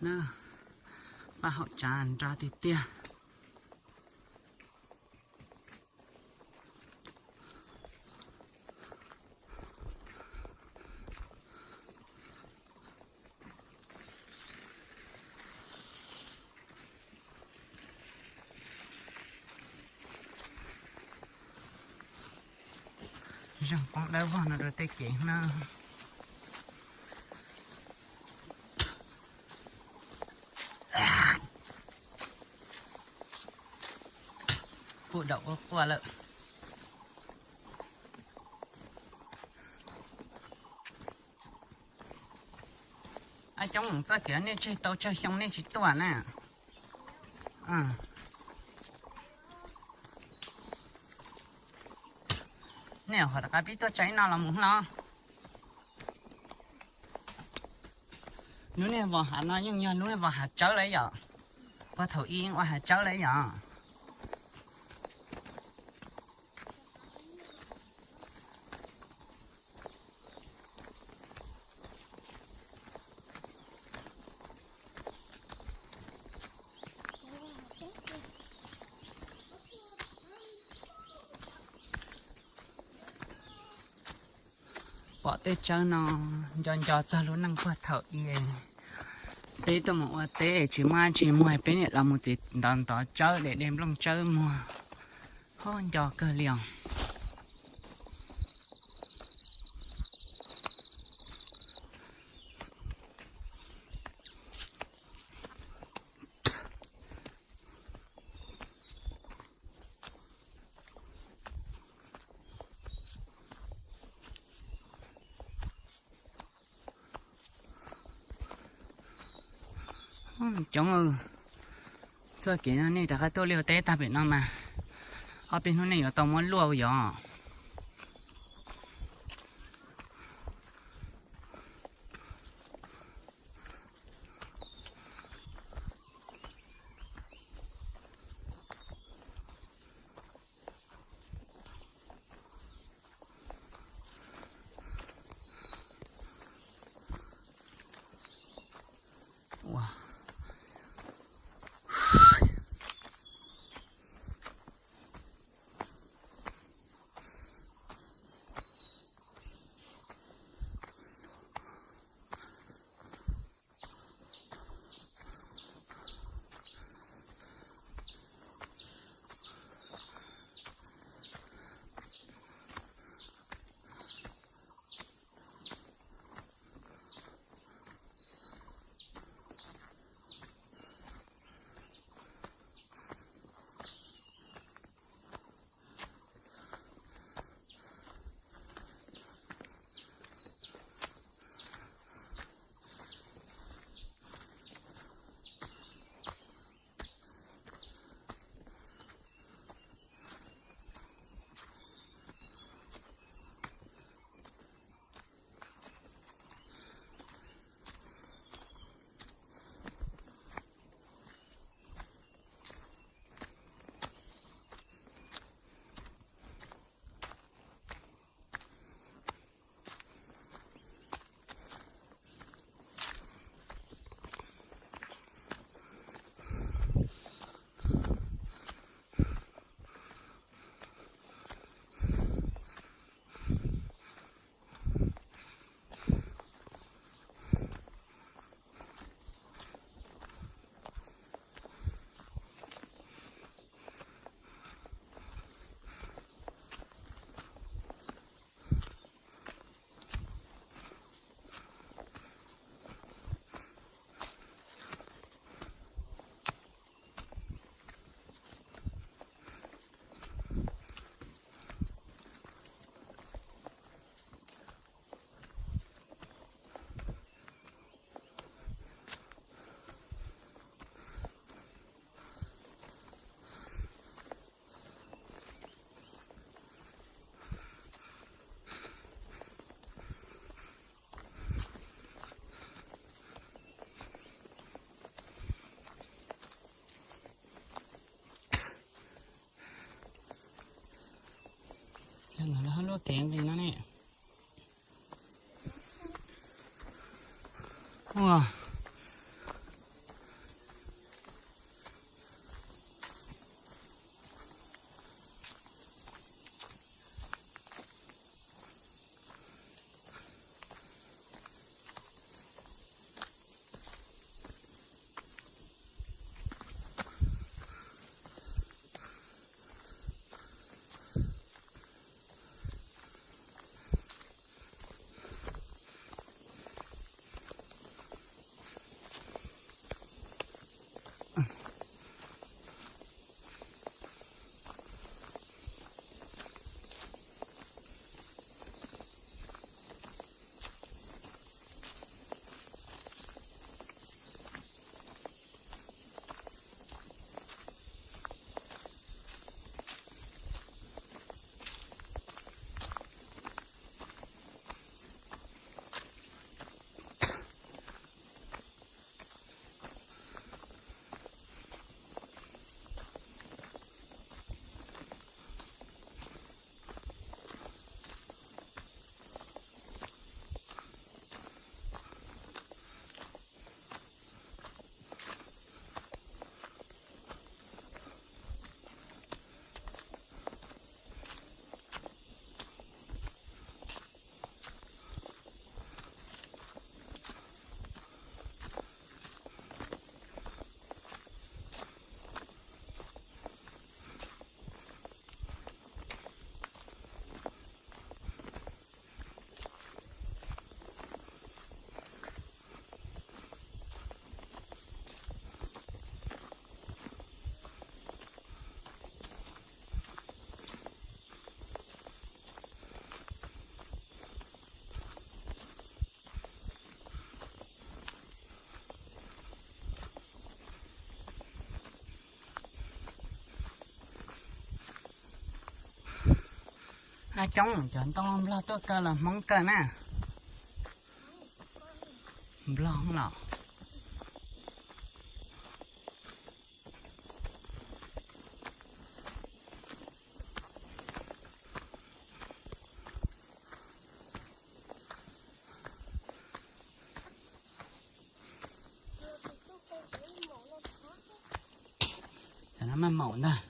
Na, paj haum tsav nra tiag tiag. Zeeg poob dawb vog no rau tej kev na. Puj daum quaj quaj lawm. Ab, coob txoj kev nej tseg tau tsawg xyoo nej tsis tuaj na? Nej ho rov qab pib tuaj tsaib no los mus los? Lub niag vos hav no yeej yog lub niag vos hav tsawb lawm yom? Puag thaum ub ua hav tsawb lawm yom? Pom tej tsawb no nco nco txog lub neej puag thaum ub. Peb tuaj mus ua teb tsis muaj tsis muag, peb niam los mus tiv ntov ntov tsawb, de de nplooj tsawb muag. Ho nco kawg li os. Coob, txoj kev no nej rov qab tuaj liaj teb tag pem no mas ob peb hnub nej yuav tau muab luaj yom. Luaj kev li no ne. Ua, Coob cov ntoo Nplog tuaj kaw los Hmoob kaw na. Nplog los. Cov no maj maum ntag.